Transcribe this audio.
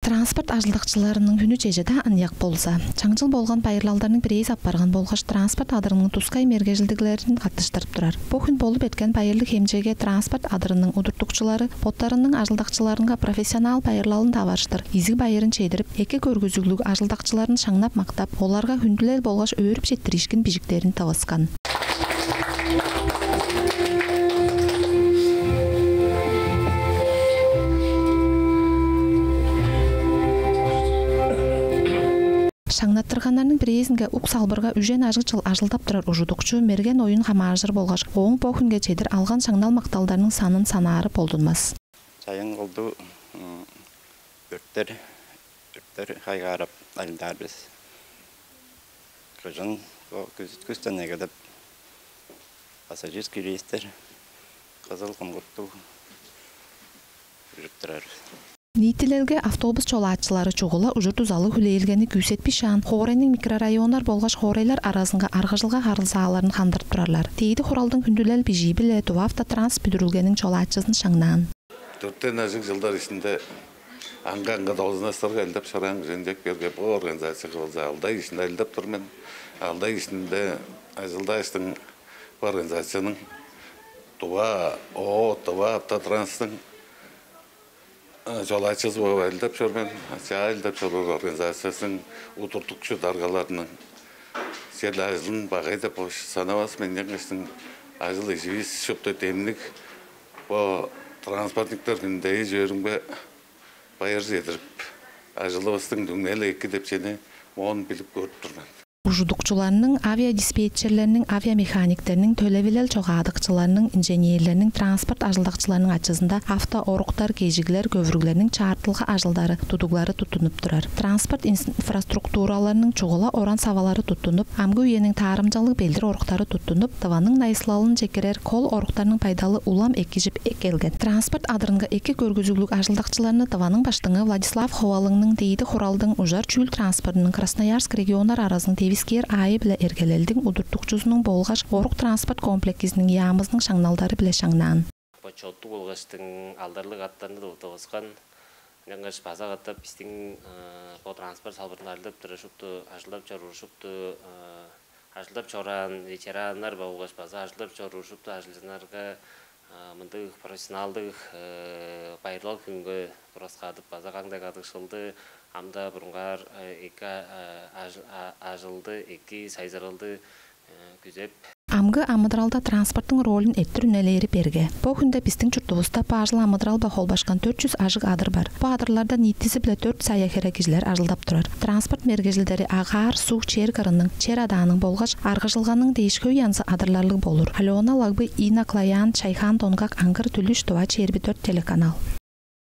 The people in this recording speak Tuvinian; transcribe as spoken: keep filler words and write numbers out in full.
Транспорт ажылдакчыларының хүнү чеже-даа аныяк болза, чаңчыл болган байырлалдарның бирээзи апарган болгаш транспорт адырының тускай мергежилдиглерин каттыштырып турар. Бо хүн болуп эрткен байырлыг хемчегге транспорт адырының удуртукчулары боттарының ажылдакчыларынга профессионал байырлалын таварыштыр изиг байырын чедирип, эки көргүзүглүг ажылдакчыларын шаңнап-мактап, оларга хүндүлел болгаш өөрүп четтириишкин бижиктерин тывыскан. Шаңнаттырганнарның бирээзинге ук салбырга үжен ажыг чыл ажылдап турар ужудукчу мерген оюн хамааржыр болгаш, ооң бо хүнге чедир алган шаңнал-макталдарының санын санаары болдунмас. Чайын колду өрттер, өрттер хайгаарап ажылдаар бис. Кыжын бо күзүткүстен эгелеп, пассажирский рейстер Кызыл, Кунгуртуг үрүп турар. Ниитилелге автобус чолаачылары чугула ужур-дузалыг хүлээлгени күүсетпишаан, хоорайның микрорайоннар болгаш хоорайлар аразынга аргыжылга харылзааларын хандырып турарлар. Дээди Хуралдың хүндүлел бижии-биле Тува Автотранс бүдүрүлгениң чолаачызын шаңнаан. Дөртен ажыг чылдар ишинде аңгы-аңгы должностарга ажылдап чораан кижи. Ынчап келгеш, бо организацияга болза алды ай ишинде ажылдап тур мен. Алды ай ишинде ажылдааштың бо организацияның Тува, ООО «Тува Автотранстың» чолаачызы бооп ажылдап чор мен. Чаа ажылдап чоруур организациязының удуртукчу даргаларының черле ажылын багай деп санавас мен. Ынчангаштың ажыл-иживис шупту демниг. Бо транспортниктер хүнүнде эш-өөрүмге байыр чедирип, ажылывыстың түңнели эки деп чүвени моон билип көрүп тур мен. Ужудукчуларның, авиадиспетчерлерниң, авиамеханиктерниң, төлевилел чогаадыкчыларның, инженерлерниң, транспорт ажылдакчыларының ачызында автооруктар, кежиглер, көвүрүглерниң чаартылга ажылдары, тудуглары туттунуп турар. Транспорт инфраструктураларының чугула оран-савалары туттунуп, амгы үениң таарымчалыг белдир оруктары туттунуп, Тываның найысылалын чекирер кол оруктарның байдалы улам экижип келген. Транспорт адырынга эки көргүзүглүг ажылдакчыларны Тываның Баштыңы Владислав Ховалыгның, Дээди Хуралдың, ужар чүүл транспортунуң Красноярск регионнар аразының девискээр аайы-биле эргелелдиң удуртукчузунуң болгаш орук-транспорт комплексизиниң яамызының шаңналдары-биле шаңнаан. Бо чоттуг болгаштың алдарлыг аттарны тывыскан. Ынчангаш база катап бистиң бо транспорт салбырында ажылдап турар шупту, ажылдап чоруур шупту, ажылдап чораан ветераннар болгаш база ажылдап чоруур шупту ажылчыннарга мындыг профессионалдыг байырлал хүнүнге тураскаадып, база каңдай кадыкшылды, ам-даа бурунгаар эки ажылды, эки сайзыралды күзеп. Амгы амыдыралда транспорттуң ролюн эрттир үнелээри берге. Бо хүнде бистиң чуртувуста бо ажыл-амыдырал-биле холбашкан дөрт чүс ажыг адыр бар. Бо адырларда ниитизи-биле дөрт сая хире кижилер ажылдап турар. Транспорт мергежилдери агаар, суг, чер кырының, чер адааның болгаш аргыжылганың дээш хөй янзы адырларлыг болур. Алена Лагбы, Инна Клоян, Чайхан Донгак, Аңгыр Түлүш, «Тува чээрби дөрт» телеканал.